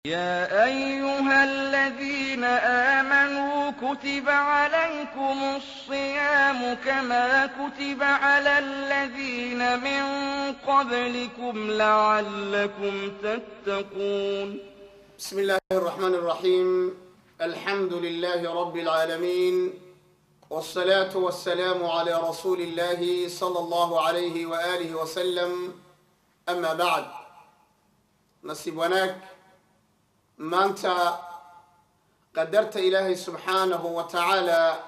يا أيها الذين آمنوا كتب عليكم الصيام كما كتب على الذين من قبلكم لعلكم تتقون. بسم الله الرحمن الرحيم. الحمد لله رب العالمين، والصلاة والسلام على رسول الله صلى الله عليه وآله وسلم. أما بعد، nasiib wanaag maanta qadarta Ilaahay subxaanahu wa tacaala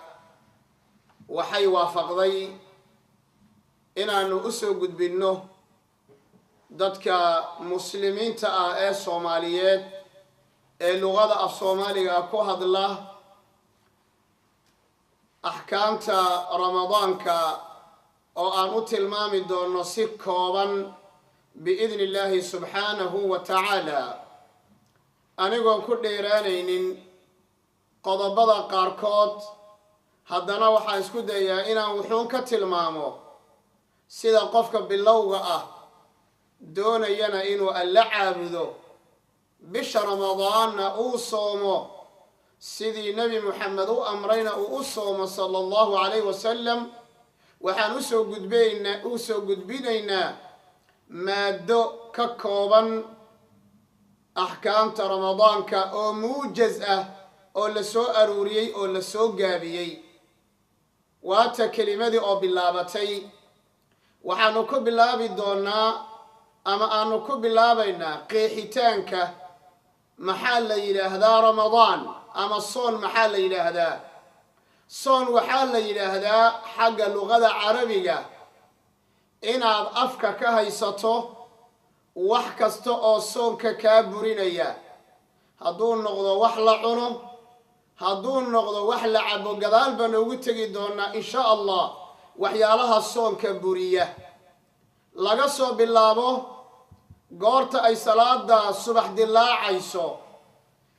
waxay waafaqday inaanu u soo gudbinno dadka Muslimiinta ah ee Soomaaliyeed ee luqada af Soomaaliga ku hadla axkaamta Ramadaanka, oo aan u tilmaami doono si kooban biidni Illaahi subxaanahu wa tacaala, anigoon ku dheeraanaynin qodobada qaarkood. Haddana waxaan isku dayaa inaan wuxuun ka tilmaamo sida qofka bilowga ah doonayana inuu Alla caabudo, bisha Ramadaanna uu soomo sidii Nebi Moxamed u amrayna uu u soomo, sala Allahu calayh wasalam. Waxaan usoo gudbinaynaa maaddo ka kooban axkaamta Ramadaanka oo muujaz ah, oo la soo aruuriyey oo la soo gaabiyey. Waata kelimadii oo bilaabatay. Waxaanu ku bilaabi doonaa ama aanu ku bilaabaynaa qeexitaanka: maxaa la yidhaahdaa Ramadaan ama soon? Maxaa la yidhaahdaa soon? Waxaa la yidhaahdaa xagga luqada Carabiga inaad afka ka haysato wax kasta oo soonka kaa burinaya, hadduu noqdo wax la cuno, hadduu noqdo wax la cabo. Gadaal baan ugu tegi doonaa insha Allah waxyaalaha soonka buriya. Laga soo bilaabo goorta ay salaada subax dilaacayso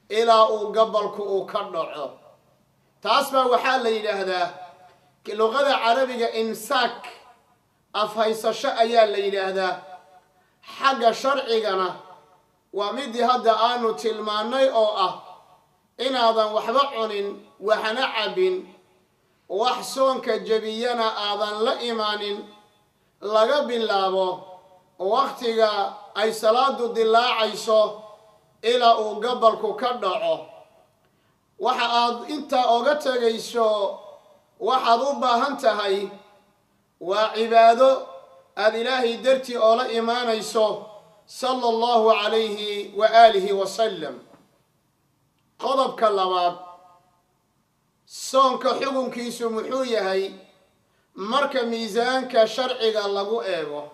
ilaa uu gabalku uu ka dhaco, taas baa waxaa la yidhaahdaa luqada Carabiga imsaak, afhaysasho ayaa la yidhaahdaa. Xagga sharcigana waa midii hadda aanu tilmaannay, oo ah inaadan waxba cunin, waxna cabbin, wax soonka jebiyana aadan la imaanin, laga bilaabo wakhtiga ay salaadu dilaacayso ilaa uu gabalku ka dhaco. Waxa aad intaa oga tegayso, waxaad u baahan tahay waa cibaado aada Ilaahay dartii oola imaanayso, sala Allahu calayhi wa aalihi wasalam. Qodobka labaad, soonka xukunkiisu muxuu yahay marka miisaanka sharciga lagu eego?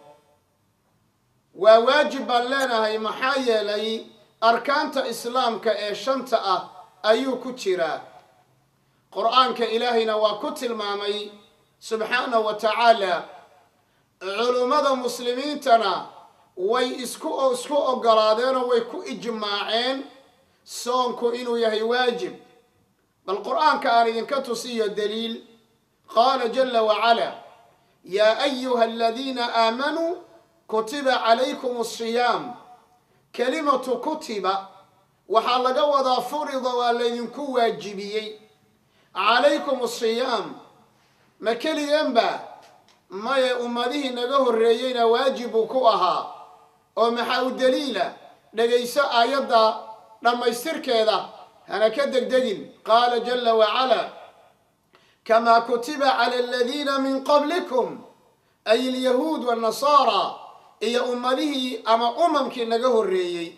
Waa waajib baan leenahay, maxaa yeelay arkaanta Islaamka ee shanta ah ayuu ku jiraa. Qur-aanka Ilaahayna waa ku tilmaamay subxaanahu wa tacaala, culummada Muslimiintana way isku oggolaadeenoo way ku ijmaaceen soonku inuu yahay waajib. Bal Qur-aanka aan idinka tusiyo daliil. Qaala jala wacala: "Yaa ayuha aladiina aamanuu kutiba calaykum asiyaam." Kelimatu kutiba waxaa laga wadaa furida, waa laydinku waajibiyey. Calaykum asiyaam, ma keligeenba? Maye, ummadihii naga horreeyeyna waajib buu ku ahaa. Oo maxaa u daliila? Dhegayso aayadda dhammaystirkeeda, hana ka degdegin. Qaala jala wacala: "Kamaa kutiba cala aladiina min qablikum", ay alyahuud wanasaara iyo ummadihii ama umamkii naga horreeyey.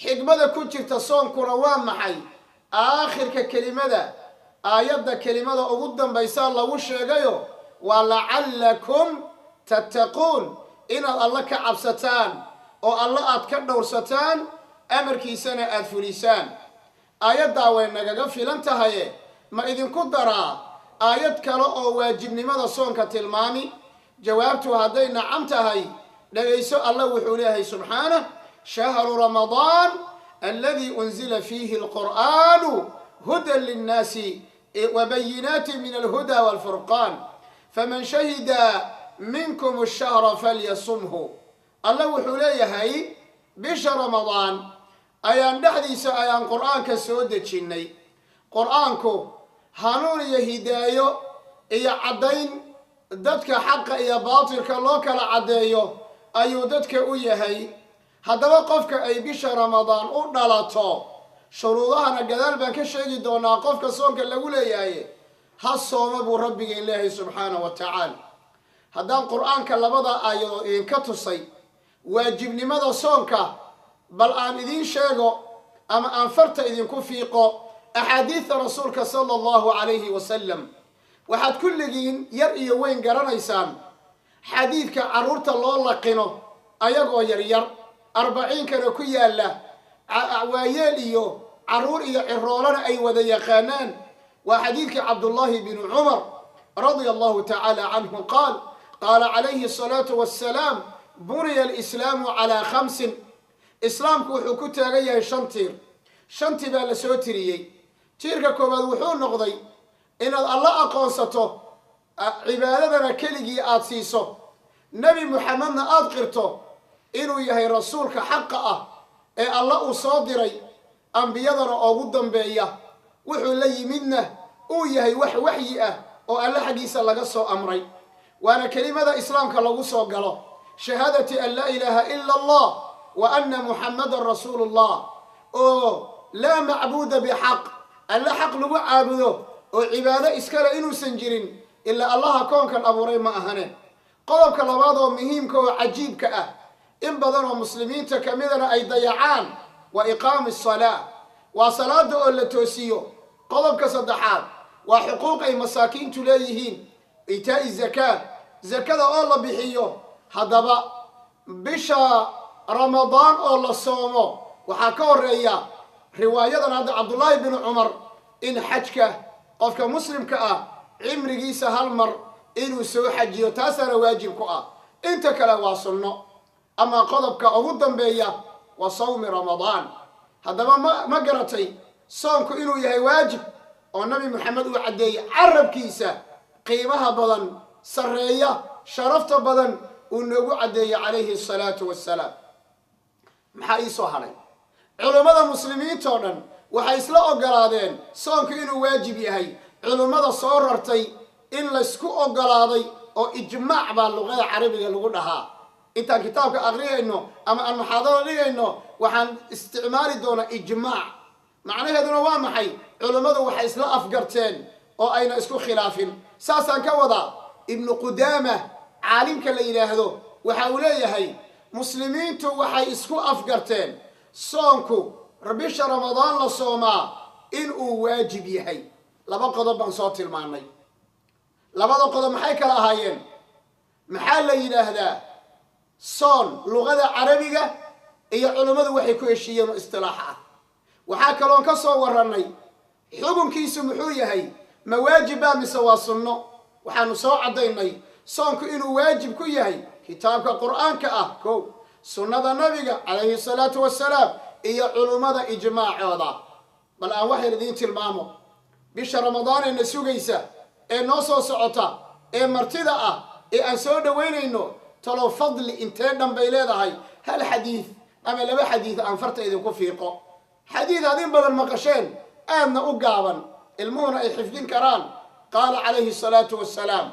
Xikmada ku jirta soonkuna waa maxay? Aakhirka kelimada aayadda, kelimada ugu dambaysaa lagu sheegayo waa "lacallakum tattaquun", inaad Alla ka cabsataan oo Alla aad ka dhowrsataan, amarkiisana aada fulisaan. Aayaddaa way nagaga filan tahaye, ma idinku daraa aayad kale oo waajibnimada soonka tilmaami? Jawaabtu hadday nacam tahay, dhegayso. Alla wuxuu leeyahay subxaanah: "Shahru Ramadaan aladi unzila fiihi alqur'aanu hudan linnaasi wabayinaati min alhuda walfurqaan, faman shahida minkum ashahra falyasumhu." Alla wuxuu leeyahay bisha Ramadaan Ayaan dhexdiisa ayaan Qur-aanka soo dejinnay. Qur-aanku hanuun iyo hidaayo iyo caddayn dadka xaqa iyo baatilka loo kala caddeeyo ayuu dadka u yahay. Haddaba qofka ay bisha Ramadaan u dhalato, shuruudahana gadaal baan ka sheegi doonaa, qofka soonka lagu leeyahay ha sooma buu rabbigeen leeyahay subxaanahu wa tacaala. Haddaan Qur-aanka labada aayadood idinka tusay waajibnimada soonka, bal aan idiin sheego ama aan farta idinku fiiqo axaadiida rasuulka sala allahu calayhi wasalam. Waxaad kulligiin yar iyo weyn garanaysaan xadiidka carruurta loo laqino ayagoo yaryar, 40-kana ku yaalla, waayeel iyo carruur iyo ciroolana ay wada yaqaanaan. Waa xadiidkii Cabdullaahi binu Cumar radia allahu tacaala canhu, qaal: qaala calayhi asalaatu wassalaam: "Buniya alislaamu calaa khamsin." Islaamku wuxuu ku taagan yahay shan tiir. Shantii baa la soo tiriyey. Tiirka koowaad wuxuu noqday inaad Alla aqoonsato, cibaadadana keligii aada siiso, Nebi Muxamedna aada qirto inuu yahay rasuulka xaqa ah ee Alla uu soo diray, ambiyadana oogu dambeeya, wuxuu la yimidna uu yahay wax waxyi ah oo Alle xaggiisa laga soo amray. Waana kelimada islaamka lagu soo galo, shahaadati an laa ilaaha ila Allah wa anna Muxammadan rasuulullah, oo laa macbuuda bixaq, Alle xaq lagu caabudo oo cibaado iskale inuusan jirin ilaa Allaha koonkan abuuray ma ahane. Qodobka labaad oo muhiimka oo cajiibka ah, in badan oo muslimiinta ka midana ay dayacaan, waa iqaami asalaa, waa salaada oo la toosiyo. Qodobka saddexaad waa xuquuq ay masaakiintu leeyihiin, itaa'i zakaa, zakada oo la bixiyo. Haddaba bisha Ramadaan oo la soomo waxaa ka horeeya riwaayadan hadda Cabdullaahi binu Cumar, in xajka qofka muslimka ah cimrigiisa hal mar inuu soo xajiyo, taasaana waajib ku ah, inta kale waa sunno. Ama qodobka ugu dambeeya waa sawmi Ramadaan. Haddaba ma garatay soonku inuu yahay waajib oo Nabi Maxamed uu caddeeyey, carabkiisa qiimaha badan, sarreeya, sharafta badan uu noogu caddeeyey calayhi asalaatu wassalaam? Maxaa ii soo hadhay? Culummada muslimiintoo dhan waxay isla ogolaadeen soonku inuu waajib yahay. Culummada soo rartay in laysku ogolaaday oo ijmaac baa luqada carabiga lagu dhahaa. Intaan kitaabka aqriyayno ama aan muxaadaro dhigayno waxaan isticmaali doonaa ijmaac. Macnaheeduna waa maxay? Culummadu waxay isla afgarteen oo ayna isku khilaafin, saasaan ka wadaa. Ibnu Qudaama caalimka la yidhaahdo waxa uu leeyahay: muslimiintu waxay isku afgarteen soonku bisha Ramadaan la soomaa inuu waajib yahay. Laba qodob baan soo tilmaanay. Labada qodob maxay kala ahaayeen? Maxaa la yidhaahdaa soon luqada carabiga iyo culummadu waxay ku heshiiyeen oo istilaax ah? Waxaa kaloon ka soo warrannay xukunkiisu muxuu yahay, ma waajib baa mise waa sunno? Waxaanu soo caddaynay soonku inuu waajib ku yahay kitaabka Qur-aanka ah ko, sunnada nabiga calayhi salaatu wassalaam iyo culummada ijmaacooda. Bal aan wax yar idiin tilmaamo bisha Ramadaanayna sugaysa ee noo soo socota ee martida ah ee aan soo dhowaynayno. Talow fadli intee dhan bay leedahay? Hal xadiid ama laba xadiid aan farta idinku fiiqo. Xadiid aad in badan maqasheen, aadna u gaaban, ilmuhuna ay xifdin karaan. Qaala calayhi asalaatu wassalaam,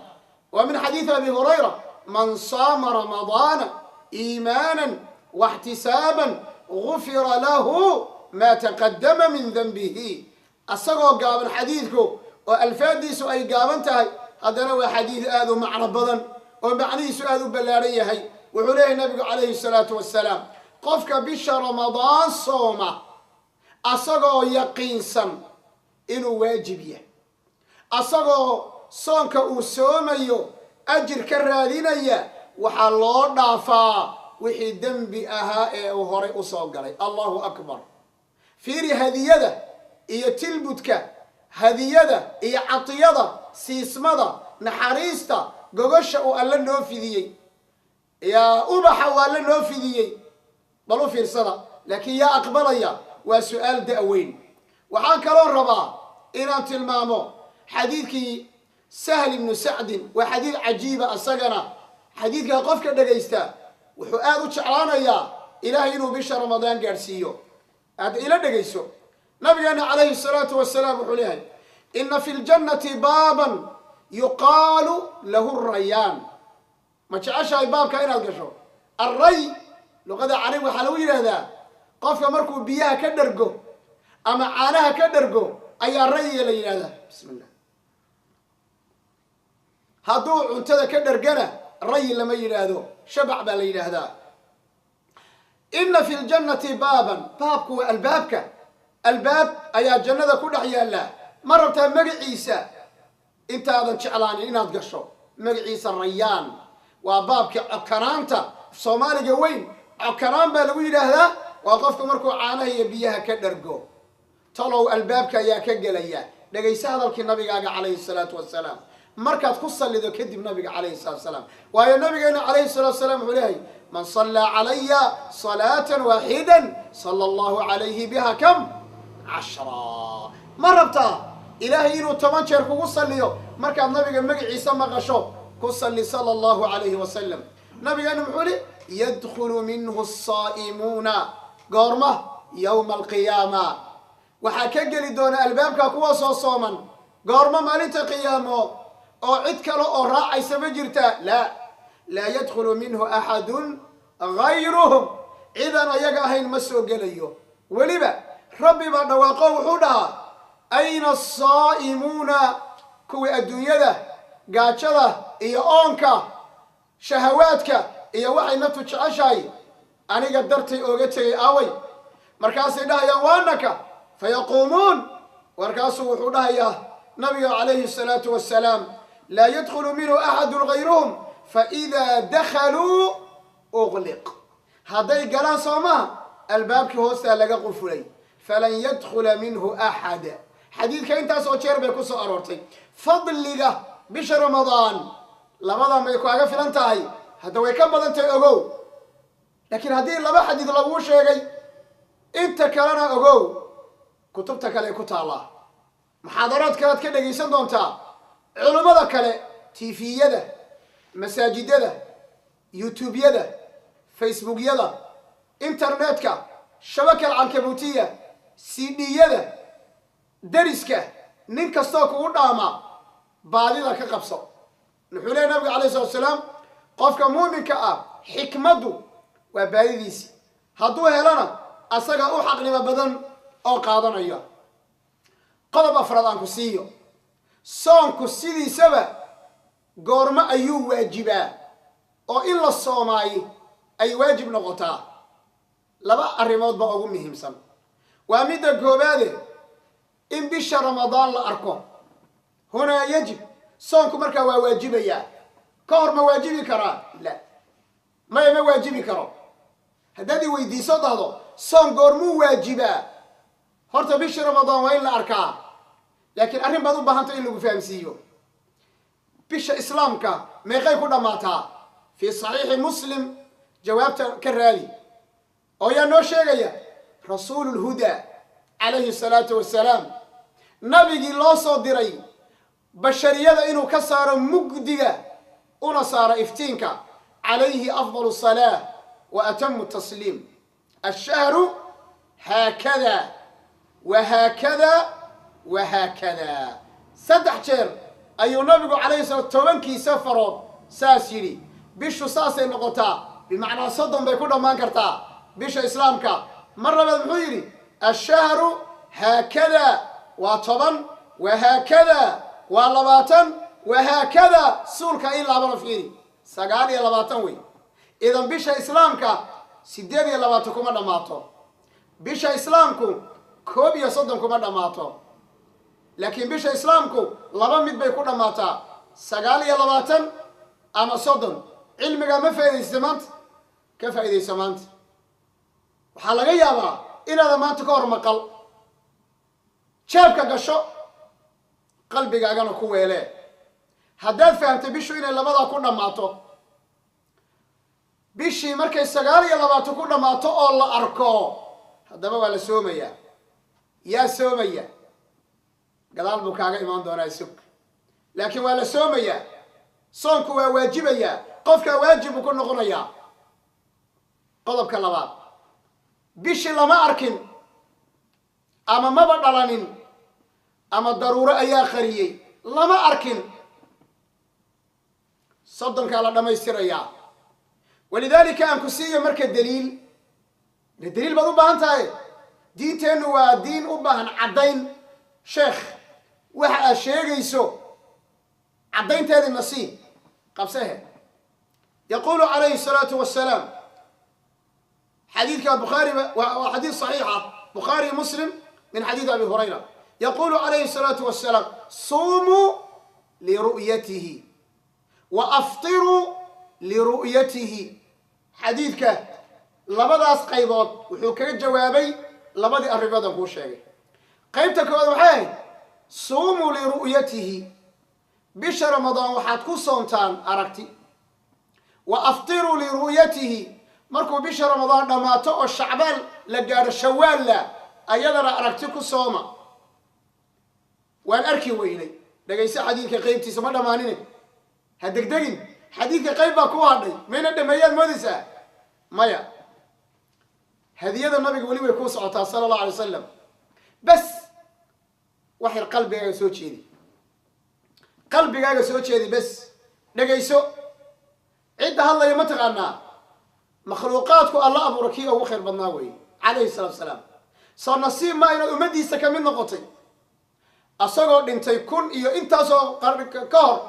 wa min xadiidi Abi Hurayra: "Man saama Ramadaana iimaanan waxtisaaban gufira lahu maa taqadama min danbihi." Asagoo gaaban xadiidku oo alfaadiisu ay gaaban tahay, haddana waa xadiid aada u macno badan oo macnihiisu aada u ballaaran yahay. Wuxuu leeyahay nabigu calayhi salaatu wassalaam: qofka bisha Ramadaan sooma asagoo yaqiinsan inuu waajib yahay, asagoo soonka uu soomayo ajir ka raadinaya, waxaa loo dhaafaa wixii dembi ahaa ee uu horay usoo galay. Allahu akbar! Fiiri hadiyada iyo tilbudka, hadiyada iyo cadiyada, siismada, naxariista, gogosha uu Alle noo fidiyey, yaa ubaxa uu Alle noo fidiyey, bal u fiirsada. Laakiin yaa aqbalaya? Waa su-aal da-weyn. Waxaan kaloo rabaa inaan tilmaamo xadiidkii Sahl ibnu Sacdin. Waa xadiid cajiiba asagana. Xadiidkaa qofka dhegaysta wuxuu aada u jeclaanayaa Ilaahay inuu bisha Ramadaan gaadhsiiyo. Aad ila dhegayso. Nabigeena calayhi salaatu wasalaam wuxuu leeyahay: "Ina fi ljannati baaban yuqaalu lahu Rayaan." Ma jeceshahay baabka inaad gasho? Array luqada carab waxaa lagu yidhaahdaa qofka markuu biyaha ka dhergo ama caanaha ka dhergo ayaa rayiga la yidhahdaa. Bismi illah. Hadduu cuntada ka dhergana rayi lama yidhaahdo, shabac baa la yidhaahdaa. Ina fi ljannati baaban, baabku waa albaabka, albaab ayaa jannada ku dhex yaalla. Ma rabtaa magaciisa intaadan jeclaanin inaad gasho? Magaciisa Rayaan, waa baabka cokanaanta. Soomaaliga weyn cokanaan baa lagu yidhaahdaa, waa qofka markuu caanaha iyo biyaha ka dhergo. Talow albaabka ayaa ka gelaya? Dhegaysa hadalkii nabigaaga calayhi salaatu wasalaam markaad ku sallido kadib nabiga calayhi salatu wasalaam. Waayo, nabigeena calayhi salatu wasalaam wuxuu leeyahay: "Man sallaa calaya salaatan waaxidan sala Allahu calayhi biha kam? Cashra." Ma rabtaa Ilaahay inuu 10 jeer kugu salliyo? Markaad nabiga magaciisa maqasho ku salli, sala Allahu calayhi wasalam. Nabigeena muxuu li: "Yadkhulu minhu asaa'imuuna." Goorma? Yowma alqiyaama. Waxaa ka geli doona albaabka kuwa soo sooman. Goormo? Maalinta qiyaamo. Oo cid kale oo raacaysa ma jirta? Laa, laa yadkhulu minhu axadun gayruhum, cidaan ayaga ahayn ma soo gelayo. Weliba Rabbi baa dhawaaqo, wuxuu dhahaa: "Ayna asaa'imuuna?" Kuwii adduunyada gaajada iyo oonka, shahawaadka iyo waxay naftu jeceshahay aniga dartay ooga tegay aaway? Markaasay dhahayaan: "Waanaka." Fayaquumuun. Markaasuu wuxuu dhahayaa nabiga calayhi salaatu wasalaam: "Laa yadkhulu minhu axadun gayruhum, faإidaa dakhaluu uqliq." Hadday galaan, soo maha, albaabkii hoostaa laga qufulay. Falan yadkhula minhu axad. Xadiidka intaas oo jeer bay ku soo aroortay fadliga bisha Ramadaan. Labadan bay kaaga filan tahay, hadda way ka badan tahay, ogow. Laakiin haddii laba xadiid laguu sheegay, inta kalena ogow, kutubta kale ay ku taallaa, muxaadaraad kalead ka dhegaysan doontaa, culummada kale, TV-yada, masaajidada, YouTube-yada, Facebookyada, internetka, shabaka alcankabutiya, CD-yada, dariska, nin kastoo kugu dhaama baadida ka qabso. Wuxuu lehy nabiga alayh salatu salaam: qofka muuminka ah xikmaddu waa baadidiisi, hadduu helana asagaa u xaqnimo badan oo qaadanaya. Qodob afraad aan ku siiyo: soonku sidiisaba goormo ayuu waajibaa oo in la soomaayo ay waajib noqotaa? Laba arrimood baa ugu muhiimsan. Waa midda koobaade, in bisha Ramadaan la arko. Hunaa yajib, soonku markaa waa waajibayaa. Ka hor ma waajibi karaa? La, maya, ma waajibi karo. Haddaad i weydiiso, dahdo: "Soon goormuu waajibaa?" Horta bishii Ramadaan waa in la arkaa. Laakiin arrin baad u baahantay in lagu fahamsiiyo. Bisha Islaamka meeqay ku dhammaataa? Fii Saxiixi Muslim jawaabta ka raadi. Oo yaa noo sheegaya? Rasuulu lhudaa calayhi salaatu wasalaam, nabigii loo soo diray bashariyada inuu ka saaro mugdiga una saaro iftiinka, calayhi afdal salaa wa atamu tasliim. "Ashahru haakada wa haakada wa haakada." Saddex jeer ayuu nabigu calayhi salaam 10-kiisa farood saas yidhi. Bishu saasay noqotaa, bimacnaa 30 bay ku dhammaan kartaa bisha Islaamka. Mar labaad muxuu yidhi? "Ashahru haakada" waa 10, "wahaakada" waa 20, "wahaakada" suulka in laabana fiiri, 29 wey. Idan bisha Islaamka 28 kuma dhammaato, bisha Islaamku 31 kuma dhammaato, laakiin bisha Islaamku laba mid bay ku dhammaataa: 29 ama 30. Cilmigaa ma faaidaysta maanta? Ka faaidaysa maanta. Waxaa laga yaabaa inaadan maanta ka hor maqal. Jeebka gasho, qalbigaagana ku weelee. Haddaad fahamtay bishu inay labadaa ku dhammaato, bishii markay 29 ku dhammaato oo la arko, haddaba waa la soomayaa. Yaa soomaya? Gadaal buu kaaga imaan doonaa, sug. Laakiin waa la soomayaa, soonku waa waajibayaa, qofkaa waajib buu ku noqonayaa. Qodobka labaad: bishii lama arkin. Ama maba dhalanin, ama daruuro ayaa qariyey, lama arkin. 30-kaa la dhammaystirayaa. Walidaalika aan ku siiyo marka daliil. Daliil baad u baahan tahay. Diinteennu waa diin u baahan caddayn. Sheekh, waxa aad sheegayso caddaynteedii nasiib qabsehe. Yaquulu calayhi salaatu wasalaam, xadiidka Bukhaari waa xadiid saxiixa, Bukhaari, Muslim, min xadiidi Abi Hurayra. Yaqulu calayhi salaatu wasalaam: "Suumuu liru'yatihi wa aftiruu liru'yatihi." Xadiidka labadaas qaybood wuxuu kaga jawaabay labadii arrimood aan kuu sheegay. Qaybta koowaad waxay ahayd: suumuu liru'yatihi, bisha Ramadaan waxaad ku soontaan aragti. Wa aftiruu liru'yatihi, markuu bisha Ramadaan dhammaato oo Shacbaan la gaadho, Shawaalla, ayadana aragti ku sooma. Waan arki weynay. Dhegayso xadiidka qaybtiisa, ma dhammaanine, ha degdegin. Xadiidka qayb baa ku hadhay, mayna dhameeyaad moodaysaa? Maya, hadiyada nabiga weli way kuu socotaa, sala allahu alay wasalam. Bas waxyar qalbigaaga soo jeedi, qalbigaaga soo jeedi, bes dhegayso. Cidda hadlaya ma taqaanaa? Makhluuqaadku Alla abuura kii ugu khayr badnaa weeye, calayhi salaatu salaam. Soo nasiib maa inaad ummaddiisa ka mid noqotay, asagoo dhintay kun iyo intaasoo qarni ka hor,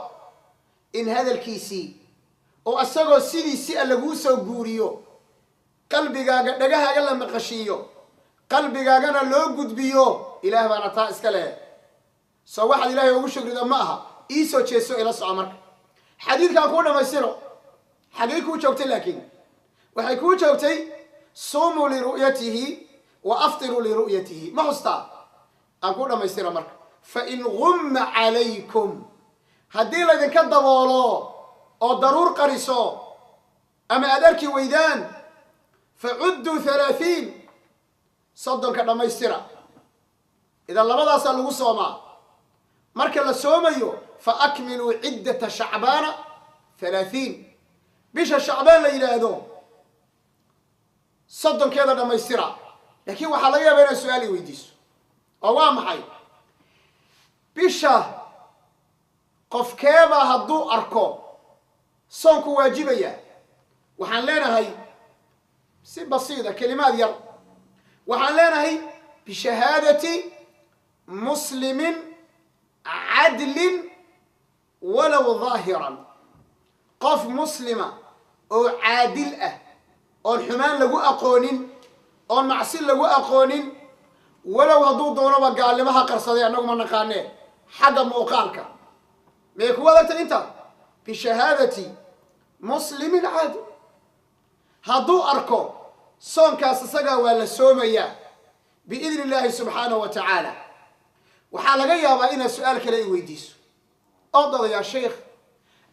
in hadalkiisii oo asagoo sidiisi a laguu soo guuriyo, qalbigaaga dhagahaaga la maqashiiyo, qalbigaagana loo gudbiyo? Ilaah baana taa iska leh. Soo waxaad Ilaahay ugu shukrida ma aha? Ii soo jeeso, ila soco. Marka xadiidkaan kuu dhammaystiro, xagay kuu joogtay? Laakiin waxay kuu joogtay: suumuu liru'yatihi wa aftiruu liru'yatihi. Ma xustaa? Aan kuu dhammaystiro marka: fain gumma calaykum, haddii laydinka daboolo oo daruur qariso ama aada arki weydaan, facudduu 30, 30-ka dhammaystira. Idan labadaasaa lagu soomaa marka la soomayo. Fa akmiluu ciddata Shacbaana 30, bisha Shacbaan la yidhaahdo 30-keeda dhammaystira. Laakiin waxaa laga yaaba inaad su-aal i weydiiso, oo waa maxay? Bisha qofkeebaa hadduu arko soonku waajibaya? Waxaan leenahay si basiida, kelimaad yar, waxaan leenahay: bishahaadati muslimin cadlin walow daahiran. Qof muslima oo caadil ah, oon xumaan lagu aqoonin, oon macsi lagu aqoonin, walow hadduu doonoba gaalnimaha qarsaday, annagu ma naqaanee, xagga muuqaalka miyay kugu adagtay inta? Bishahaadati muslimin caadil hadduu arko, soonkaas isagaa waa la soomayaa biidni illaahi subxaanahu wa tacaala. Waxaa laga yaabaa inaad su-aal kale i weydiiso oo dadayaa: "Sheikh,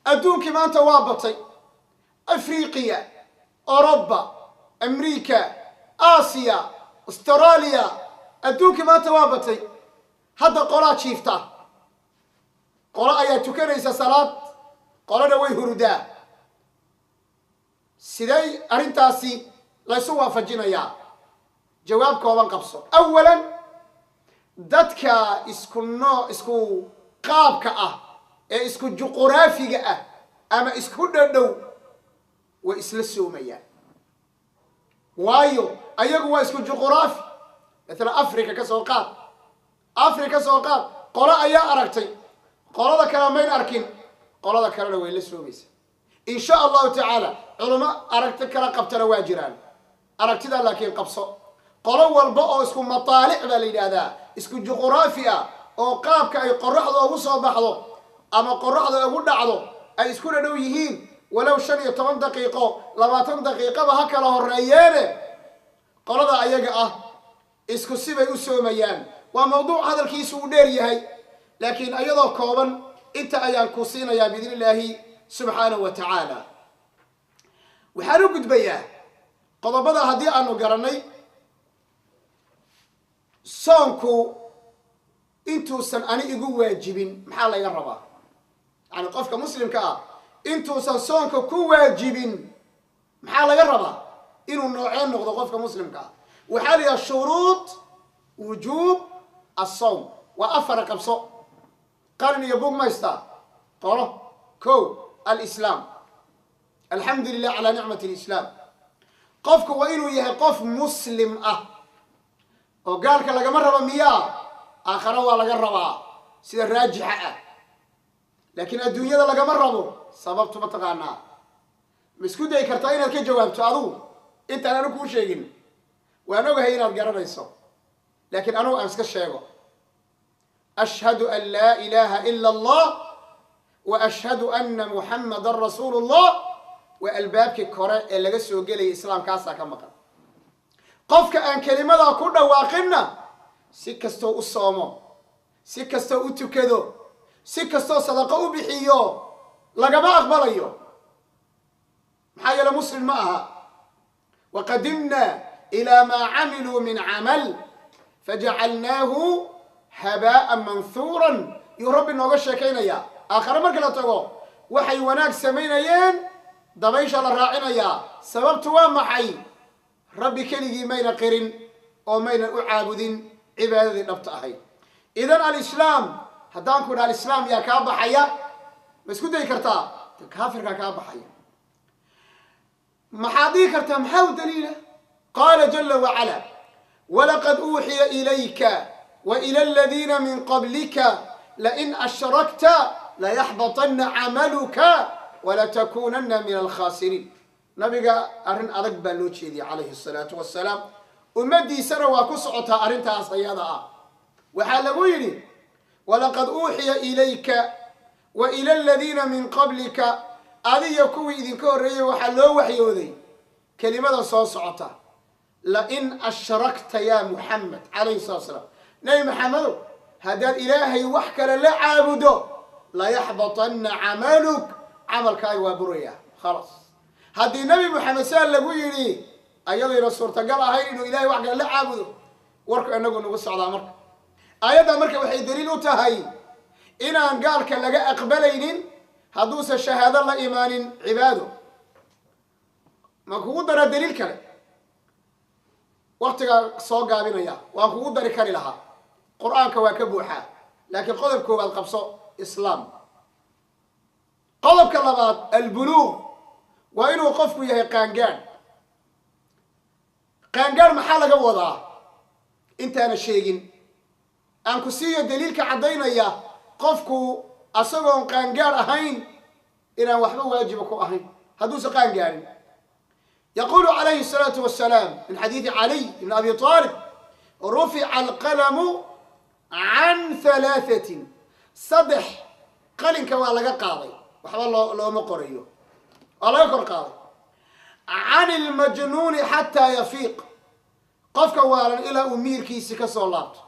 adduunkii maanta waa batay, Afriqiya, Oroba, America, Aasiya, Australia, adduunkii maanta waa batay. Hadda qolaa jiifta, qolo ayaa tukanaysa salaad, qolona way hurudaa. Sidee arrintaasi laysu waafajinayaa?" Jawaab kooban qabso. Awalan, dadka isku noo isku qaabka ah ee isku juquraafiga ah ama isku dhadhow way isla soomayaan, waayo ayagu waa isku juquraafi. Maalan Africa ka soo qaad, Africa ka soo qaad, qolo ayaa aragtay, qolada kale mayn arkin, qolada kalena way la soomaysa, in sha Allahu tacaala. Culamo aragti kala qabtana waa jiraan aragtidaa, laakiin qabso: qolo walba oo isku mataalic baa la yidhaahdaa, isku juquraafi ah, oo qaabka ay qoraxda ugu soo baxdo ama qoraxda ugu dhacdo ay isku dhadhow yihiin, walow 15 daqiiqo, 20 daqiiqaba ha kala horeeyeene, qolada ayaga ah isku sibay u soomayaan. Waa mawduuc hadalkiisu uu dheer yahay, laakiin ayadoo kooban inta ayaan ku siinayaa biidni illaahi subxaanahu wa tacaala. Waxaan u gudbayaa qodobada. Haddii aanu garannay soonku intuusan ani igu waajibin, maxaa layga rabaa? Yani qofka muslimka ah intuusan soonka ku waajibin, maxaa laga rabaa inuu nooceen noqdo qofka muslimka ah? Waxaa la yidhaha shuruud. Wujuub asawm waa afara. Qabso qalin iyo bug maystaa, qoro. Ko, alislaam. Alxamdu lilah calaa nicmat alislaam. Qofku waa inuu yahay qof muslim ah, oo gaalka lagama rabo miyaa? Aakhare waa laga rabaa sida raajixa ah, laakiin adduunyada lagama rabo. Sababtu ma taqaanaa? Ma isku dayi kartaa inaad ka jawaabto adugu intaan anu kuu sheegin? Waan ogahay inaad garanayso, laakiin anugu aan iska sheego. Ashhadu an laa ilaha ila allah wa ashhadu ana muxammadan rasuulu llah. Waa albaabkii kore ee laga soo gelayay islaamkaasaa ka maqan. Qofka aan kelimadaa ku dhawaaqinna, si kastoo u soomo, si kastoo u tukado, si kastoo sadaqo u bixiyo, lagama aqbalayo. Maxaa yeele muslim ma aha. Waqadimna ilaa maa camiluu min camal fajacalnaahu habaa'an manhuuran, yuu Rabbi nooga sheekaynayaa. Aakhare marka la tago, waxay wanaag samaynayeen dabaysha la raacinayaa. Sababtu waa maxay? Rabbi keligii mayna qirin oo maynan u caabudin cibaadadii dhabta ahayd. Idan alislaam, haddaan ku idha alislaam yaa kaa baxaya, ma isku dayi kartaa? Kaafirkaa kaa baxaya. Maxaad dhihi kartaa? Maxaa u daliila? Qaala jala wacala: walaqad uuxiya ilayka wa ila aladiina min qablika lain ashrakta layaxbaطana camaluka walatakunana min alkhaasiriin. Nabiga arrin adag baa loo jeediyey calayhi asalaatu wassalaam, ummaddiisana waa ku socotaa arrintaas ayada ah. Waxaa lagu yidhi: walaqad uuxiya ilayka wa ila aladiina min qablika, adiyo kuwii idinka horreeyey waxaa loo waxyooday kelimada soo socota: lain ashrakta ya Muxamed calayhi salatu salaam, Nebi Maxamedow, haddaad Ilaahay wax kale la caabudo, layaxbatanna camaluk, camalkaaga waa buraya. Khalaas, haddii Nebi Moxamed saa lagu yidhi, ayadayna suurtagal ahayn inuu Ilahay wax kale la caabudo, warku inagu nagu socdaa. Marka aayaddan marka waxay daliil u tahay inaan gaalka laga aqbalaynin hadduusan shahaado la imaanin cibaado. Ma kugu daraa daliil kale? Waktigaa soo gaabinaya, waan kugu dari kari lahaa, Qur-aanka waa ka buuxaa, laakiin qodob koowaad qabso, islaam. Qodobka labaad, albuluuq, waa inuu qofku yahay qaangaadh. Qaangaadh maxaa laga wadaa? Intaana sheegin, aan ku siiyo daliilka caddaynaya qofku asagoon qaangaadh ahayn inaan waxba waajiba ku ahayn hadduusan qaan gaadhin. Yaqulu calayhi الsalaatu wasalaam min xadiidi Caliy ibn Abi Aalib: rufica alqalamu can halaaثatin. Saddex qalinka waa laga qaaday, waxba looma qorayo, waa laga kor qaaday. Can ilmajnuuni xataa yafiiq, qofka waalan ilaa uu miirkiisi ka soo laabto.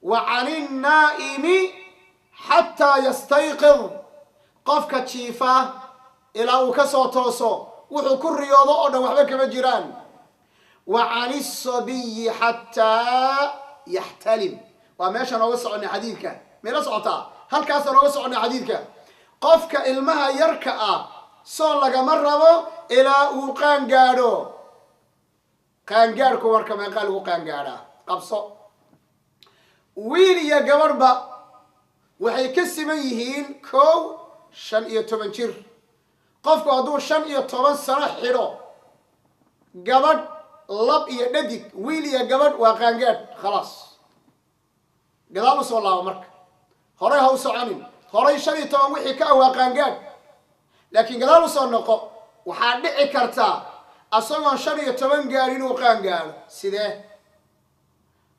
Wa can innaa'imi xataa yastayqid, qofka jiifa ilaa uu ka soo tooso, wuxuu ku riyoodo oo dhan waxba kama jiraan. Wa can isabiyi xataa yaxtalim. Waa meesha nooga soconay xadiidka. Mayla socotaa? Halkaasa nooga soconay xadiidka. Qofka ilmaha yarka ah soon lagama rabo ilaa uu qaan gaadho. Qaangaadhku marka meeqaa lagu qaangaadhaa? Qabso, wiil iyo gabadhba waxay ka siman yihiin kow, 15 jir. Qofku hadduu 15 sano xidho, gabadh, lab iyo dhadig, wiil iyo gabadh, waa qaangaadh. Khalaas, gadaal usoo laabo marka, horay ha u soconin. Horay 15 wixii ka ah waa qaangaadh, laakiin gadaal usoo noqo, waxaa dhici kartaa asagoon 15 gaadh inuu qaan gaadho. Sidee?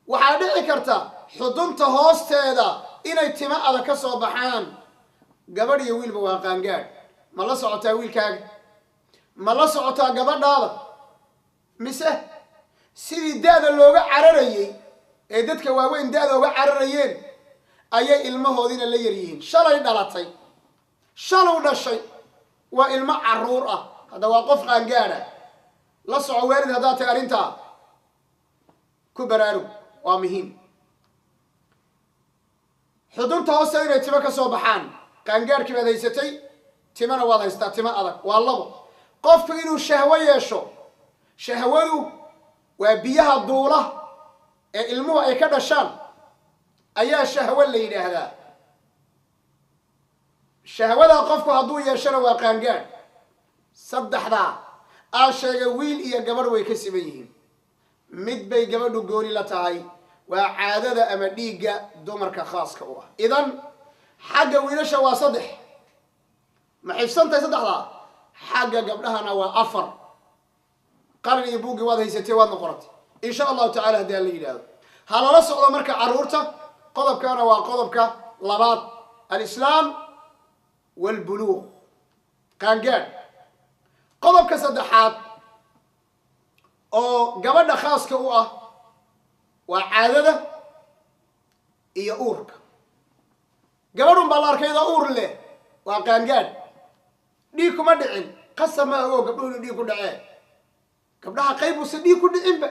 Waxaa dhici karta xudunta hoosteeda inay timo adag ka soo baxaan. Gabadh iyo wiilba waa qaangaadh. Ma la socotaa wiilkaaga? Ma la socotaa gabadhaada? Mise sidii da-da looga cararayey ee dadka waaweyn da-da uga cararayeen ayay ilmahoodiina la yar yihiin? Shalay dhalatay, shalow dhashay, waa ilmo caruur ah, hadda waa qof qaangaadha. La soco waalid haddaad tahay, arrintaa ku baraarug, waa muhiim. Xudunta hoosteeda inay timo ka soo baxaan, qaangaadhkii baad haysatay, timona waad haystaa, timo adag, waa labo. Qofku inuu shahwo yeesho. Shahwadu waa biyaha duula. ee ilmuhu ay ka dhashaan ayaa shahwo la yidhaahdaa. Shahwadaa qofku hadduu yeeshana waa qaangaadh. Saddexdaa aa sheegay wiil iyo gabadh way ka siman yihiin. Mid bay gabadhu gooni la tahay, waa caadada ama dhiigga dumarka khaaska u ah. Idan xagga wiilasha waa 3, ma xifsantahay saddexdaa? Xagga gabdhahana waa 4. Qalin iyo buuggi waad haysatee, waadna qoratay insha Allahu tacala haddii aan la yidhaahdo. Ha lala socdo marka carruurta. Qodobkana waa qodobka labaad, alislaam waalbuluuq, qaangaadh. Qodobka saddexaad oo gabadha khaaska u ah waa caadada iyo uurka. Gabadhun baa la arkayda uur leh, waa qaangaadh, dhiig kuma dhicin. Qasab ma ogo gabdhuhu inu dhiig ku dhacee, gabdhaha qayb uusan dhiig ku dhicinba,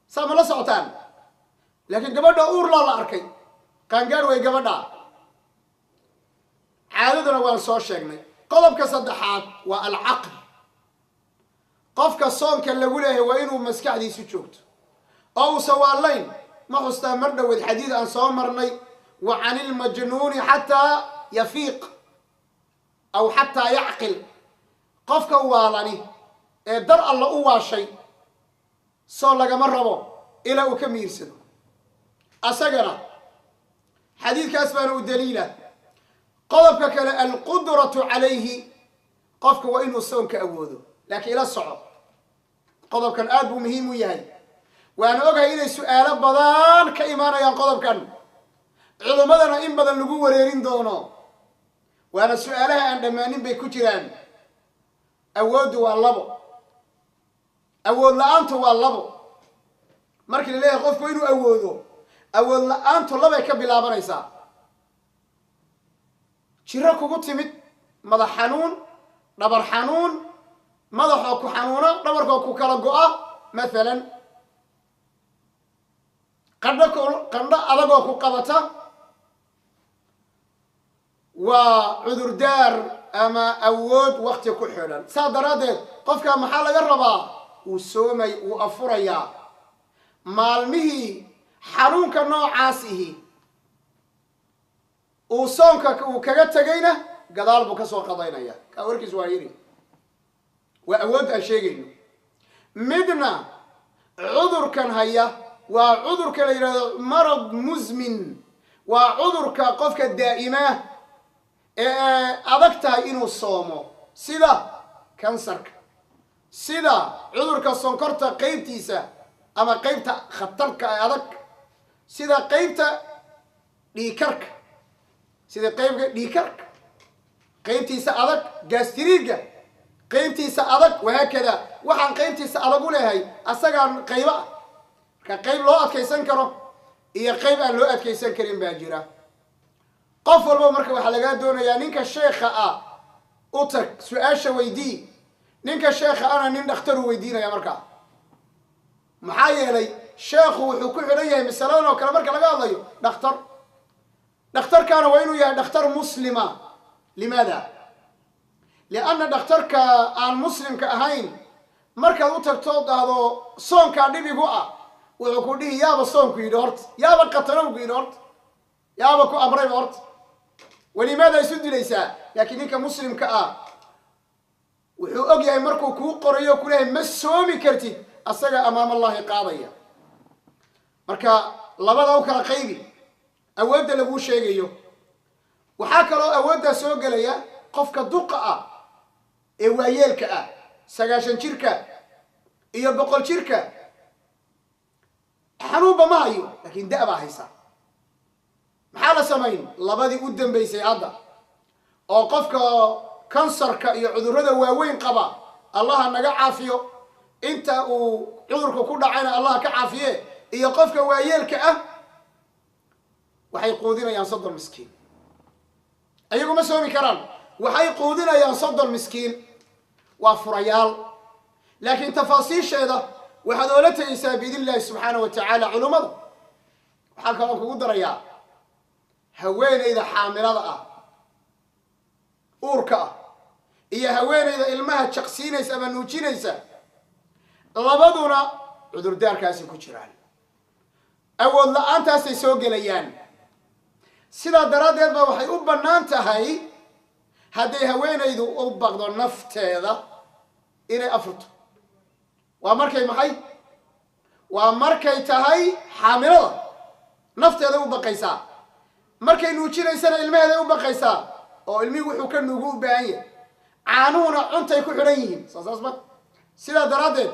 saa ma la socotaan? Laakiin gabadha uur laa la arkay, qaangaadh way gabadha. Caadaduna waan soo sheegnay. Qodobka saddexaad waa alcaql. Qofka soonka lagu leeyahay waa inuu maskaxdiisu joogto oo uusan waalayn. Ma xustaa mar dhoweed xadiid aan soo marnay, wa can ilmajnuuni xataa yafiiq aw xataa yacqil? Qofka waalani ee dar alla u waashay soo lagama rabo ilaa uu ka miirsado. Asagana xadiidkaas baana u daliila. Qodobka kale, alqudratu calayhi, qofka waa inuu soonka awoodo. Laakiin ila soco, qodobkan aad buu muhiim u yahay. Waana ogahay inay su-aalo badan ka imaanayaan qodobkan, culummadana in badan lagu wareerin doono, waana su-aalaha aan dhammaanin bay ku jiraan. Awooddu waa labo, awood la-aantu waa labo. Markii la leeyahay qofku inuu awoodo, awood la-aantu labay ka bilaabanaysaa. Jiro kugu timid, madax xanuun, dhabar xanuun, madaxoo ku xanuuna, dhabarkoo ku kala go-a mathalan, qandho qandho adagoo ku qabata, waa cudurdaar ama awood wakti ku xidhan. Saa daraaddeed qofka maxaa laga rabaa? Wuu soomay, wuu afurayaa maalmihii xanuunka noocaas ihi uu soonka uu kaga tegayna, gadaal buu kasoo qadaynaya. Kaa warkiis waa yiri, waa awoodda aan sheegayno. Midna cudurkan haya waa cudurka la yidhahdo marad musmin, waa cudurka qofka daa'imaa ee adag tahay inuu soomo, sida kansarka, sida cudurka sonkorta qeybtiisa ama qeybta khatarka ee adag, sida qeybta dhiikarka, sida qeybka dhiikarka qeybtiisa adag, gastriga qeybtiisa adag, wahaakada. Waxaan qeybtiisa adag u leehay asagaan qaybo ah. Marka qeyb loo adkaysan karo iyo qeyb aan loo adkaysan karin baa jira. Qof walba marka waxaa lagaa doonayaa, ninka sheekha ah u tag, su-aasha weydii. Ninka sheekha ana nin dhakhtaru weydiinaya markaa, maxaa yeelay sheekhu wuxuu ku xidhan yahay masaladan oo kale marka laga hadlayo dhakhtar. Dhakhtarkaana waa inuu yahay dhakhtar muslima. Limaada? Lianna dhakhtarka aan muslimka ahayn markaad u tagto dhahdo soonkaa dhib igu ah, wuxuu ku dhihi yaaba soonku yidhi horta, yaaba qatanow ku yidhi horta, yaaba ku amrayba horta, walimaada isu dilaysaa? Laakiin ninka muslimka ah wuxuu og yahay markuu kuu qorayo kuleeyahay ma soomi kartid, asaga amaam Allahi qaadaya. Marka labada u kala qaybi awoodda laguu sheegayo. Waxaa kaloo awooddaa soo gelaya qofka duqa ah ee waayeelka ah, 90 jirka iyo 100 jirka, xanuunba ma hayo laakiin da- baa haysa. Maxaa la samayn? Labadii u dambaysay hadda oo qofka kansarka iyo cudurrada waaweyn qaba, Allaha naga caafiyo, inta uu cudurka ku dhacayna Allaha ka caafiye, iyo qofka waayeelka ah, waxay quudinayaan 30 miskiin. Ayagu ma soomi karaan, waxay quudinayaan 30 miskiin. Waa furayaal, laakiin tafaasiisheeda waxaad oola tegaysaa biidn illahi subxaana wa tacaala culummada. Waxaa kaloo kugu darayaa haweeneyda xaamilada ah, uurka ah, iyo haweeneyda ilmaha jaqsiinaysa ama nuujinaysa, labaduna cudurdaarkaasi ku jiraan. Awood la-aantaasay soo gelayaan. Sidaa daraaddeed ba waxay u bannaan tahay hadday haweenaydu u baqdo nafteeda inay afurto. Waa markay maxay? Waa markay tahay xaamilada, nafteeda u baqaysaa. Markay nuujinaysana ilmaheeday u baqaysaa, oo ilmihii wuxuu ka nuugu u baahan yahay, caanuhuna cuntay ku xidhan yihiin. Soo saas ma? Sidaa daraaddeed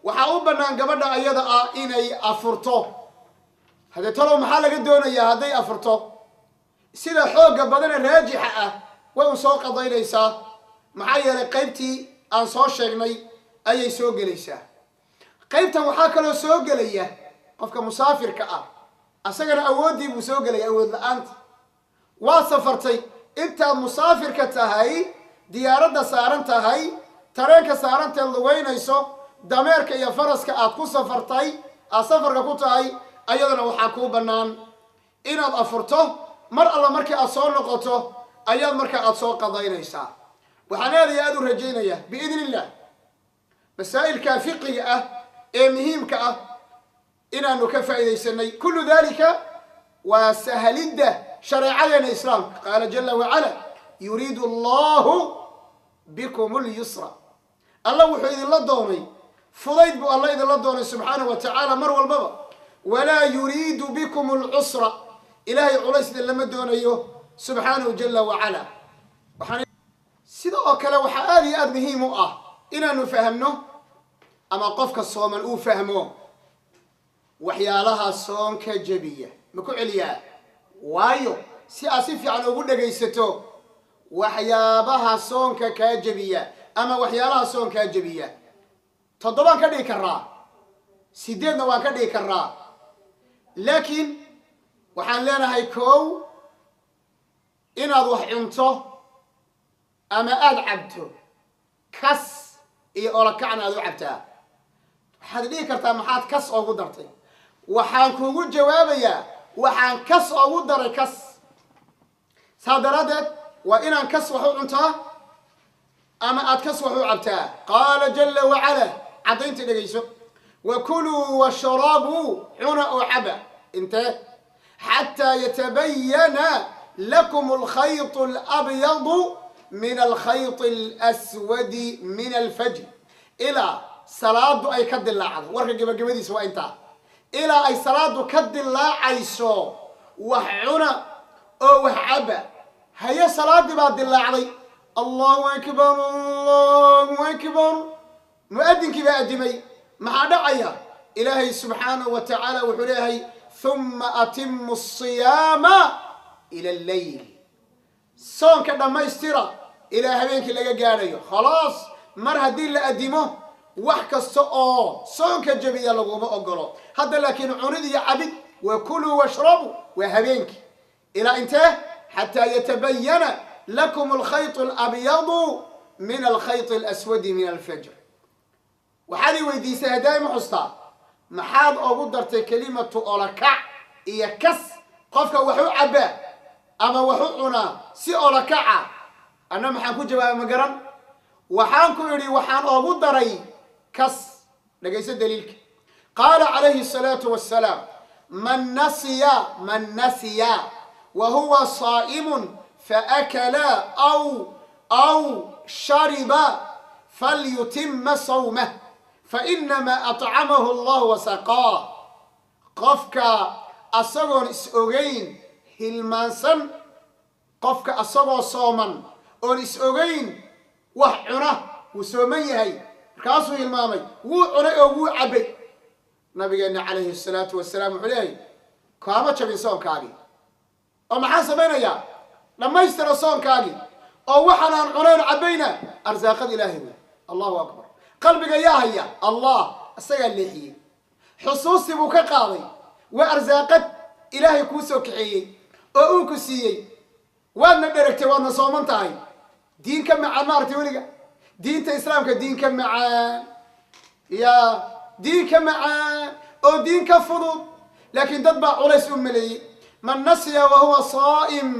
waxaa u bannaan gabadha ayada ah inay afurto. Haddee talow maxaa laga doonayaa hadday afurto? Sida xoogga badane raajixa ah way un soo qadaynaysaa, maxaa yeelay qaybtii aan soo sheegnay ayay soo gelaysaa. Qaybtan waxaa kaloo soo gelaya qofka musaafirka ah, asagana awooddii buu soo gelaya, awood la-aanta. Waa safartay, intaad musaafirka tahay, diyaaradda saaran tahay, tareenka saaranteed, lugeynayso, dameerka iyo faraska aad ku safartay, aad safarka ku tahay, ayadana waxaa kuu bannaan inaad afurto. Mar alla markii aad soo noqoto ayaad markaa aada soo qadaynaysaa. Waxaan aad iyo aada u rajaynayaa biidni illah masaa'ilka fiqiga ah ee muhiimka ah inaanu ka faa'iidaysanay. Kullu dalika waa sahlidda shareecadeena islaamka. Qaala jala wacala: "Yuriidu allahu bikum lyusra." Alla wuxuu idinla doonay fudayd buu alla idinla doonay subxaanahu wa tacaala mar walbaba. "Walaa yuriidu bikum alcusra." Ilaahay culays idin lama doonayo subxaanahu jala wacala. Waxaan sida oo kale waxaa aada iyo aada muhiim u ah inaanu fahamno, ama qofka sooman uu fahmo, waxyaalaha soonka jebiya. Ma ku celiyaa? Waayo, si aad si fiican ugu dhegaysato waxyaabaha soonka kaa jebiya ama waxyaalaha soonkaa jebiya. Toddobaan ka dhigi karaa, sideedna waan ka dhigi karaa, laakiin waxaan leenahay: kow, inaad wax cunto ama aada cabto, kas iyo olakacna aad u cabtaa. Waxaad dhihi kartaa: "Maxaad kas oogu dartay?" Waxaan kugu jawaabayaa, waxaan kas oogu daray kas saa daraaddeed waa inaan kas wax u cuntaa ama aad kas wax u cabtaa. Qaala jala wacala, caddaynta dhegayso: "Wakuluu washrabuu," cuna oo caba. Intee? "Xataa yatabayana lakum alkhayط alabyadu min alkhayط alaswadi min alfajr." Ilaa salaadu ay ka dilaacdo. Warka gebagabadiisa waa intaa: ilaa ay salaadu ka dilaacayso wax cuna oo wax caba. Haye, salaadii baa dilaacday. Allahu akbar, allahu akbar, mu'adinkii baa adimay. Maxaa dhacaya? Ilaahay subxaanahu wa tacaala wuxuu leeyahay: "Huma atimu asiyaama ila alleyl." Soonka dhammaystira ilaa habeenkii laga gaadhayo. Khalaas, mar haddii la adimo, wax kasta oo soonka jabiya laguma ogolo hadda. Laakiin cunid iyo cabid, "Wakuluu washrabuu," waa habeenkii. Ilaa intee? "Xataa yatabayana lakum alkhayط alabyadu min alkhayط alaswadi min alfajr." Waxaad ii weydiisay haddaa ima xustaa: maxaad ogu dartay kelimatu olakac iyo kas qofka wax u cabbaa ama wax u cunaa si olakaca? Anna maxaan ku jawaabay? Ma garan. Waxaan ku idhi waxaan ogu daray kas. Dhegayso daliilka. Qaala calayhi الsalaatu wassalaam: "Man nasiya, man nasiya wa huwa saa'imun faakala aw shariba falyutima sawmah, fainamaa acamahu allah wasaqaah." Qofka asagoon is ogeyn, hilmaansan, qofka asagoo sooman oon is ogeyn wax cuna, wuu sooman yahay, markaasuu hilmaamay, wuu cunay oo wuu cabbay. Nabigeenna calayhi asalaatu wasalaam wuxuu leeyahay: kaama jabin soonkaagii. Oo maxaan samaynayaa? Dhammaystira soonkaagii, oo waxaan aan cunayn cabbayna arsaaqad Ilaahay wey. Allahu akbar! Qalbiga yaa haya? Allah. Isagaa leexiyey, xusuustii buu ka qaaday. Waa arsaaqad Ilaahay kuu soo kaxeeyey oo uu ku siiyey. Waadna dheragtay, waadna sooman tahay. Diin ka macaan ma aragtay weliga? Diinta islaamka diin ka macaan ya diin ka macaan oo diin ka fudud, laakiin dad baa culays u maleeyey. "Man nasiya wahuwa saa'im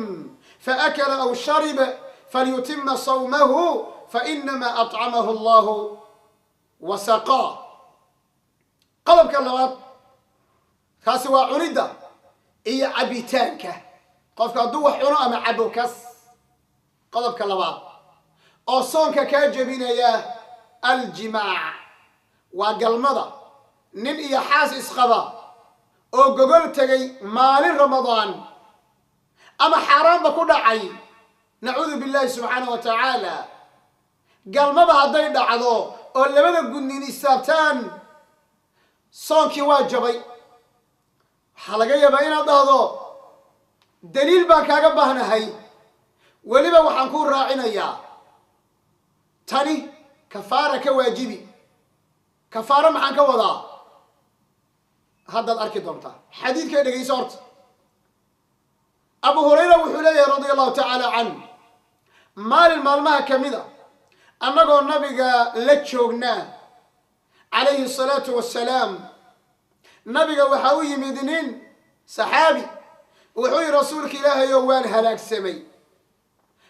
faakala aw shariba falyutima sawmahu, fainamaa acamahu allahu wasaqaa." Qodobka labaad. Kaasi waa cunidda iyo cabitaanka. Qofka hadduu wax cuno ama cabo, kas. Qodobka labaad oo soonka kaa jebinaya, aljimaac, waa galmada. Nin iyo xaas isqaba oo gogol tegay maalin Ramadaan ama xaaraanba ku dhacay, nacuudu billahi subxaana wa tacaala, galmaba hadday dhacdo oo labada gudnin istaabtaan, soonkii waa jabay. Waxaa laga yaabaa inaad dhahdo, "Daliil baan kaaga baahnahay." Weliba waxaan kuu raacinayaa, tani kafaara ka waajibi. Kafaaro maxaan ka wadaa? Haddaad arki doontaa. Xadiidkay dhegayso horta. Abu Hurayra wuxuu leeyahay, radia Allahu tacaala canh, maalin maalmaha ka mid a, annagoo nabiga la joognaa, calayhi asalaatu wassalaam, nabiga waxaa u yimid nin saxaabi. Wuxuu yihi, "Rasuulka Ilaahayo, waan halaagsamay."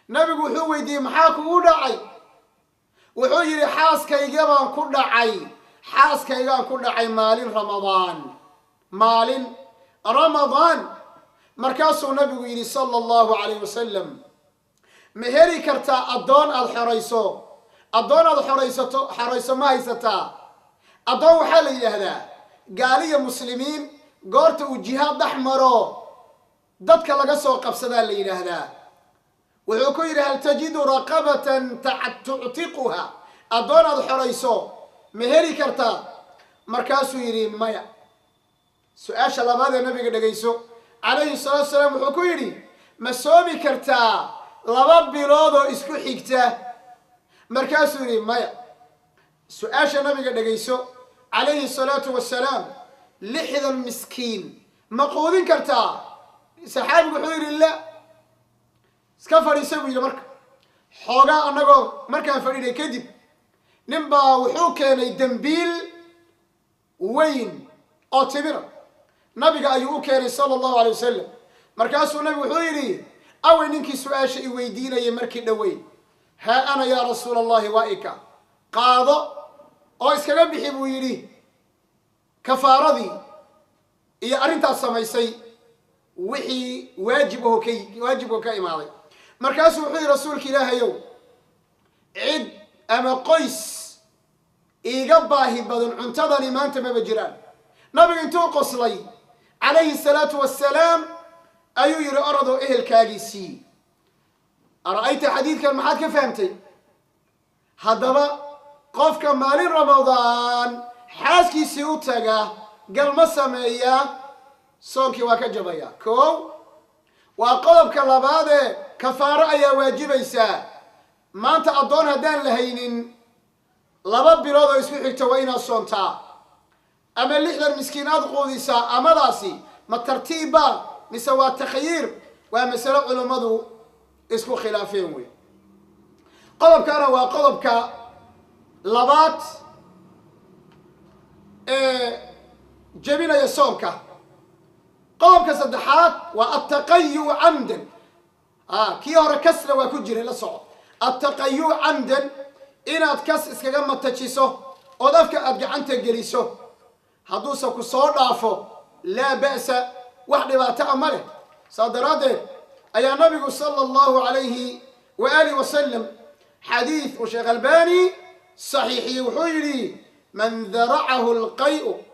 Nabigu wuxuu weydiiyey, "Maxaa kugu dhacay?" Wuxuu yidhi, "Xaaskaygabaan ku dhacay, xaaskaygaan ku dhacay maalin Ramadaan, maalin Ramadaan." Markaasuu nabigu yidhi, sala Allahu calayh wasalam, "Ma heli kartaa addoon aada xorayso? Addoon aada xoraysato, xorayso ma haysataa?" Addoon waxaa la yidhaahdaa gaaliya muslimiin goorta uu jihaad dhex maro dadka laga soo qabsadaa la yidhaahdaa. Wuxuu ku yidhi, "Hal tajidu raqabatan tuctiquha? Addoon aada xorayso ma heli kartaa?" Markaasuu yidhi, "Maya." Su-aasha labaad ee nabiga dhegayso, calayhi salaatu salaam. Wuxuu ku yidhi, "Ma soomi kartaa 2 bilood oo isku xigta?" Markaasuu yidhi, "Maya." Su-aasha nabiga dhegayso, calayhi salaatu wasalaam. "60 miskiin ma quudin kartaa?" Saxaabigu wuxuu yidhi, "La." "Iska fadhiisa," buu yidhi. Marka xoogaa annagoo markaan fadhinay kadib, nin baa wuxuu keenay dembiil weyn oo timira. Nabiga ayuu u keenay, sala Allahu alay wasalam. Markaasuu nabigu wuxuu yidhi, "Awey ninkii su-aasha i weydiinayay markii dhoweyn?" "Haa ana, yaa Rasuula Allahi." "Waa ika, qaado oo iskaga bixi," buu yidhi, "kafaaradii iyo arrintaas samaysay, wixii waajib aho ka waajibko ka imaaday." Markaasuu wuxuu yidhi, "Rasuulka Ilaahayow, cid ama qoys iiga baahi badan cuntadani maanta maba jiraan." Nabigu intuu qoslay, calayhi salaatu wassalaam, ayuu yidhi, "Orodoo ehelkaagii sii." Ara'ayta, xadiidkan maxaad ka fahamtay? Haddaba qofka maalin Ramadaan xaaskiisii u taga, galma sameeya, soonkii waa ka jabaya. Kow waa qodobka labaadee, kafaaro ayaa waajibaysaa. Maanta addoon haddaan la haynin, 2 bilood oo isku xigta waa inaad soontaa ama 60 miskiin aad quudisaa. Amadaasi ma tartiibba mise waa takhyiir? Waa masalo culummadu isku khilaafeen wey. Qodobkaana waa qodobka labaad ee jebinaya soonka. Qodobka saddexaad waa altaqayu camdan. Kii hore kasna waa ku jiray, la soco. Altaqayu camdan, inaad kas iskaga matajiso ood afka aada gacanta geliso, hadduuse ku soo dhaafo, laa ba'sa, wax dhibaato a ma leh. Saa daraaddeed ayaa nabigu, sala Allahu calayhi wa alih wasalam, xadiid uu Sheekh Albani saxiixiyey, wuxuu yidhi, "Man daracahu alqayu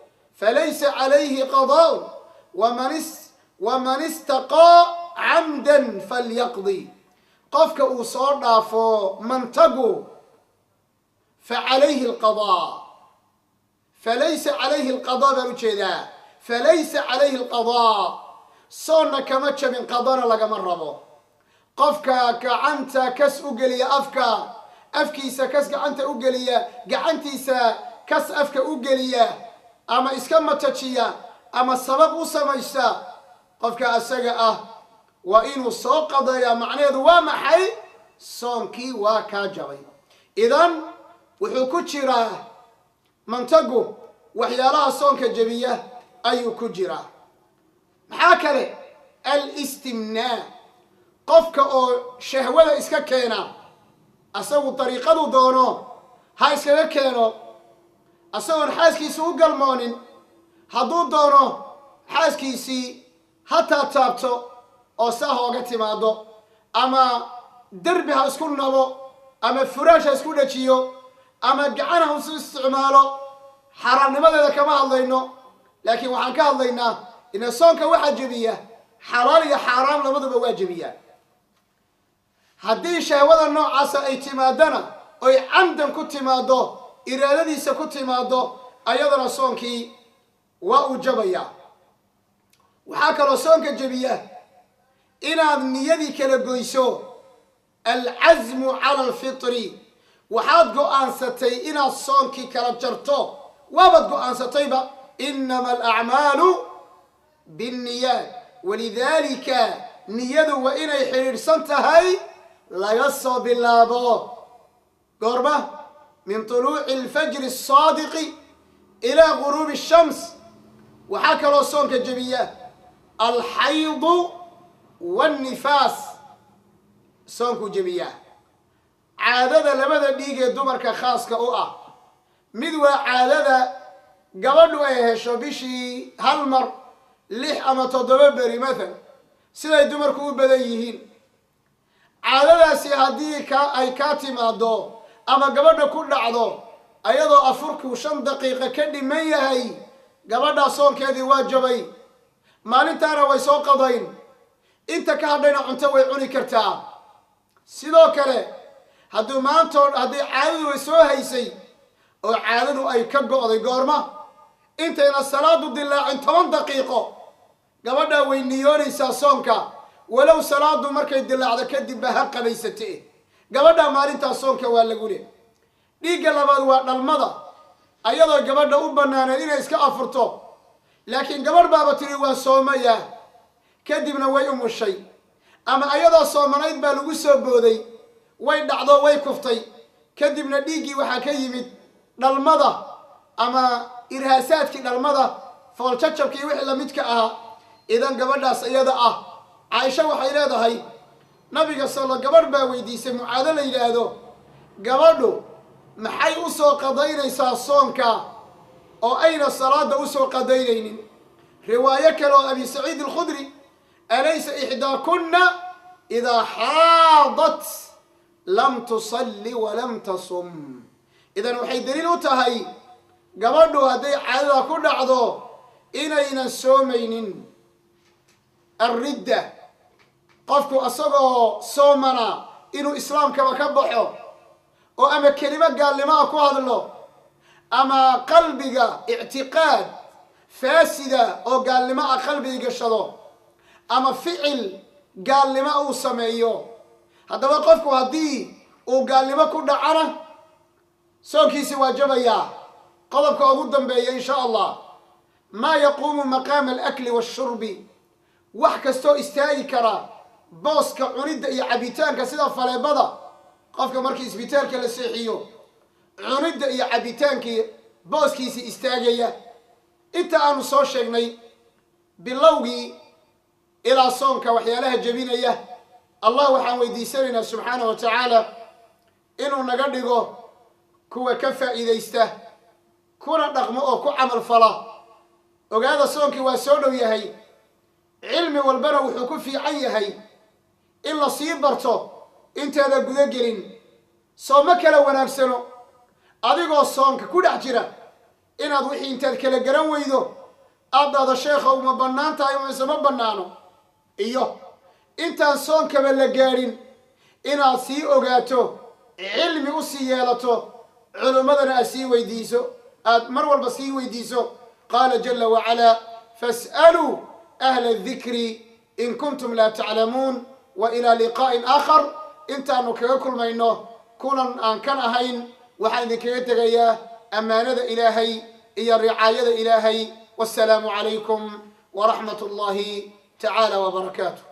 falaysa calayhi qadaء, waman istaqaa camdan falyaqdi." Qofka uu soo dhaafo mantagu, facalayhi alqadaa, falaysa calayhi alqadaa baan ujeedaa, falaysa calayhi alqadaa, soonna kama jabin, qadana lagama rabo. Qofka gacanta kas u geliya afka, afkiisa kas gacanta u geliya, gacantiisa kas afka u geliya, ama iska matajiya, ama sabab u samaysta, qofka asaga ah waa inuu soo qadeeyaa. Macnaheedu waa maxay? Soonkii waa kaa jabay. Idan wuxuu ku jiraa mantagu waxyaalaha soonka jebiya ayuu ku jiraa. Maxaa kale? Alistimnaa, qofka oo shahwada iska keena, asagu dariiqadu doono ha iskaga keeno, asagoon xaaskiisa u galmoonin hadduu doono. Xaaskiisii ha taabtaabto oo saa hooga timaado, ama derbi ha isku nabo, ama furaash ha isku dhajiyo, ama gacan ha isu isticmaalo, xaaraamnimadeeda kama hadlayno. Laakiin waxaan ka hadlaynaa ina soonka waxaa jebiya xalaal iyo xaaraam labaduba waa jebiyaa. Haddii shahwada noocaasa ay timaadana, oy camdan ku timaado, iraadadiisa ku timaado, ayadana soonkii waa uu jabayaa. Waxaa kaloo soonka jebiya inaad niyadii kala goyso, alcasmu cala alfitri. Waxaad go-aansatay inaad soonkii kala jarto, waabaad go-aansatayba. Inama alacmaalu binniyaat, walidaalika niyadu waa inay xidhiidhsan tahay laga soo bilaabo goorma, min tuluuci alfajri asaadiqi ilaa guruubi ashams. Waxaa kaloo soonka jebiya alxaydu waannifaas. Soonkuu jebiyaa caadada, labada dhiig ee dumarka khaaska u ah. Mid waa caadada gabadhu ay hesho bishii hal mar, 6 ama 7 beri mathalan, siday dumarku u badan yihiin. Caadadaasi haddii ka ay kaa timaado ama gabadha ku dhacdo ayadoo afurku 5 daqiiqo ka dhiman yahay, gabadhaa soonkeedii waa jabay. Maalintaana way soo qadayn, inta ka hadhayna cunto way cuni kartaa. Sidoo kale hadduu maantoo haddii caadadu ay soo haysay oo caadadu ay ka go'day goorma, intayna salaadu dilaacin 10 daqiiqo, gabadhaa way niyoonaysaa soonka, walow salaadu markay dilaacdo kadibba ha qabaysate. Gabadhaa maalintaa soonka waa lagu leh. Dhiigga labaad waa dhalmada, ayadoo gabadha u bannaaneed inay iska afurto, laakiin gabadh baaba tiri waa soomaya, kadibna way umushay, ama ayadoo soomanayd baa lagu soo booday, way dhacdo, way kuftay, kadibna dhiiggii waxaa ka yimid dhalmada ama irhaasaadkii dhalmada, fooljajabkii wixii lamidka ahaa. Idan gabadhaas iyada ah, Caaisha waxay leedahay, nabiga salo gabadh baa weydiisay, Mucaado la yidhaahdo, gabadhu maxay u soo qadaynaysaa soonka oo ayna salaada usoo qadaynaynin? Riwaayo kale oo Abi Saciid Alkhudri, alaysa ixdaakunna idaa xaadat lam tusalli walam tasum? Idan waxay daliil u tahay gabadhu hadday caadada ku dhacdo inaynan soomaynin. Alridda, qofku isagoo soomana inuu islaamkaba ka baxo, oo ama kelimo gaalnimo ah ku hadlo, ama qalbiga ictiqaad faasida oo gaalnimo ah qalbiga gashado, ama ficil gaalnimo uu sameeyo. Haddaba qofku haddii uu gaalnimo ku dhacana, soonkiisi waa jabayaa. Qodobka ugu dambeeya, insha Allah, maa yaquumu maqaama alakli waashurbi, wax kastoo istaagi kara booska cunidda iyo cabitaanka, sida faleebada. Qofka markii isbitaalka la seexiyo, cunidda iyo cabitaankii booskiisii istaagaya. Inta aanu soo sheegnay bilowgii ilaa soonka waxyaalaha jebinaya, Allah waxaan weydiisanaynaa subxaana wa tacaala inuu naga dhigo kuwa ka faa'iidaysta, kuna dhaqmo oo ku camal fala. Ogaada, soonkii waa soo dhow yahay. Cilmi walbana wuxuu ku fiican yahay in la sii barto intaada guda gelin. Soo ma kala wanaagsano adigoo soonka ku dhex jira inaad wixii intaad kala garan weydo aad dhahdo, "Sheekha, uma bannaan tahay mise ma bannaano?" iyo intaan soonkaba la gaadhin inaad sii ogaato, cilmi u sii yeelato, culummadana aad sii weydiiso, aad mar walba sii weydiiso. Qaala jala wacalaa: fas'aluu ahla adikri in kuntum laa taclamuun. Wa ilaa liqaa'in aakhar, intaanu kaga kulmayno kulan aan kan ahayn, waxaan idinkaga tegayaa ammaanada Ilaahay iyo ricaayada Ilaahay. Wassalaamu calaykum waraxmat ullahi tacaala wbarakaatu.